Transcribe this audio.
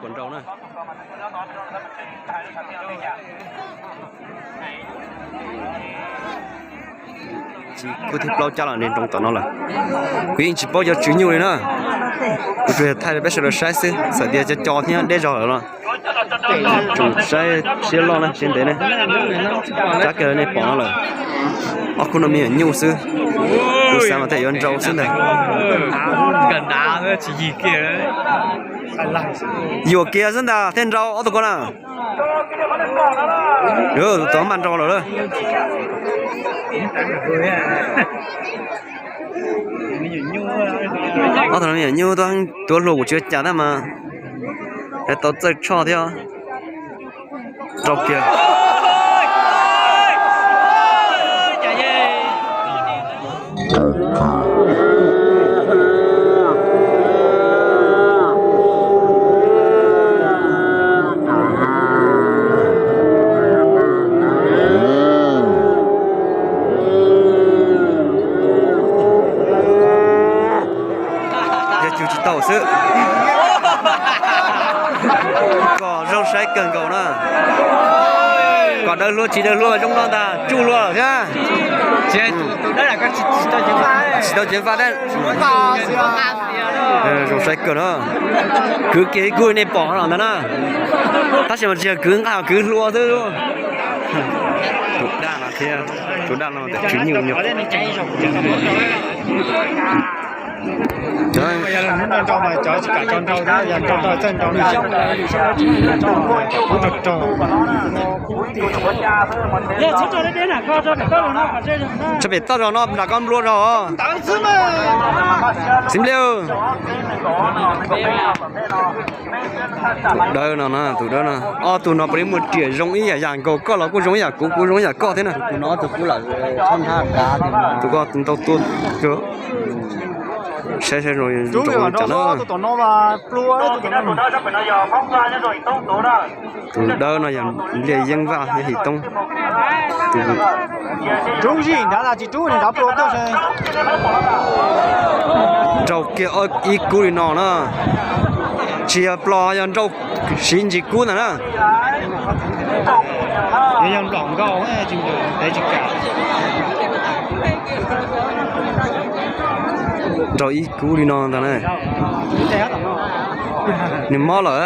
Pom nrau na. Kuv thib plaub cab los nroo tom no lawm. Kuv yeej tsis paub cov tswv nyuj li na. Kuv tsuas yog thaij rau peb sawv daws saib xwb, txawm tias cov co thiab deb zog lawm los tsoom saib siab loj na, siab ntev ne. Cab kiag nej pom no lawm. Ob khub no me nyuam nyuj xwb. Kuv xav mas tej yuav nrau xwb ntag. Yuam kiag xwb ntag thiaj nrau ob tug ko na. Tus maj nrau lawm. Ob tug me nyuam nyuj tuaj, tuaj hlua kuv tsis ua cas tab mas tau txawj tshoj thiab. Rau kiag. Yog cug tsis tau xwb. Kom zoo saib kawg nkaus na. Kom daws hlua tsis daws hlua zoo no ntag, tsuj hlua thiab. Tsis tau ceev faj. Zoo saib kawg na. Kwv kiag ib kub nej pom no ntag na. Tab sis mas tsis yog kwv nqaj, kwv hlua xwb. Tus daj no thiab, tus daj no tus tswv nyuj nyuam. Tsam pem toj zog no nram koj nplua zog. Xib nplej. Tus dawb no, tus dawb no, ob tug no puav leej muaj riam zoo ib yam yam nkaus, koj los kuj zoo ib yam kuv, kuv zoo ib yam koj thiab na. Tus ko tus ntau tuaj. Saib saib zoo zoo li cas na. Tus dawb no yog Npliaj Yeeb Vaj thiab Him Toob. Nrau kiag ib kub li no na. Tsis yog plos, yog nrau siv ntsis kub ntag na. Nrau ib kub li no ntag na. Nws mob lawm.